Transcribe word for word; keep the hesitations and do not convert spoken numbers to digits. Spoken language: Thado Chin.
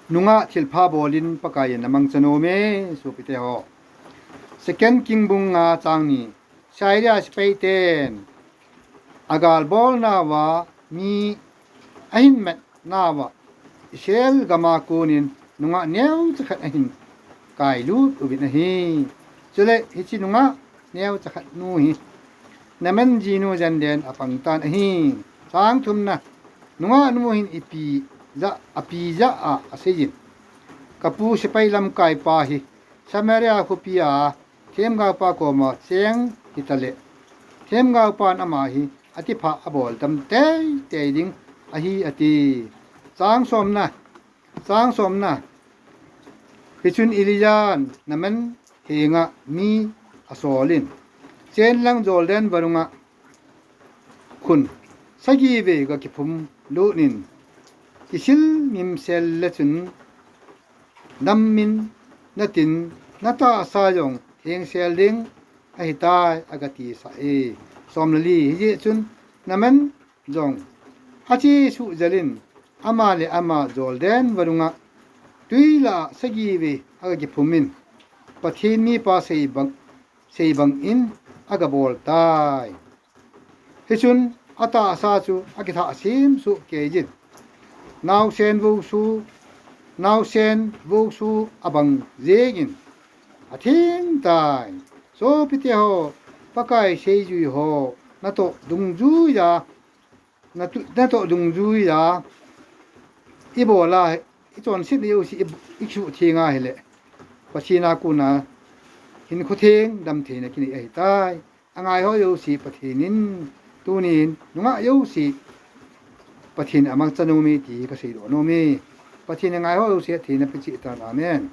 Nungah thilpha bolin Pakaiyin amangcha nom e, sopite ho. Second King bung nga chang ni. Syria sepai ten agalbolnauva mi ahin matnauva Israel gama konin nungah neocha khat ahin kailut uvin ahi. Chule hiche nungah neocha khat nu hi Naaman jinu janden apang tan ahi. Chang thumna, nungah nu hin ipi jah, api jah a aseiyin, kapu sepai lamkaipa hi Samaria khopia themgaopa koma cheng hitale, themgaopan ama hi atipha abol tam teitei ding ahi ati. Chang somna, chang somna, hichun Elija'n Naaman henga mi asolin, chenlang Jordan varunga khun sagi vei gakiphum lutnin, kisil ngimsel le chun dammin natin, natahsa jong hengsel ding ahitai, agatisah e. Somle li, hijeh chun Naaman jong achesuh jelin, ama le ama Jordan varunga twi lah a sagi vei agakiphumin, Pathen mipa sei bang, sei bangin agabol tai. Hichun atahsa chu akithah semsoh keijin, naosen voso, naosen voso abang jengin atheng tai. Sopite ho, Pakai seijui ho natoh dungjuiya, natoh dungjuiya ibola, ichonsetna jouse isuhtheng ahile, Pathen a kona hinkho theng damtheina kinei ahitai. Angaiho jouse Pathen in tunin nungah jouse Pathen amangcha nom e ti kaseidoh nom e. Pathen angaiho jouse athei napeh cheh tan. Amen.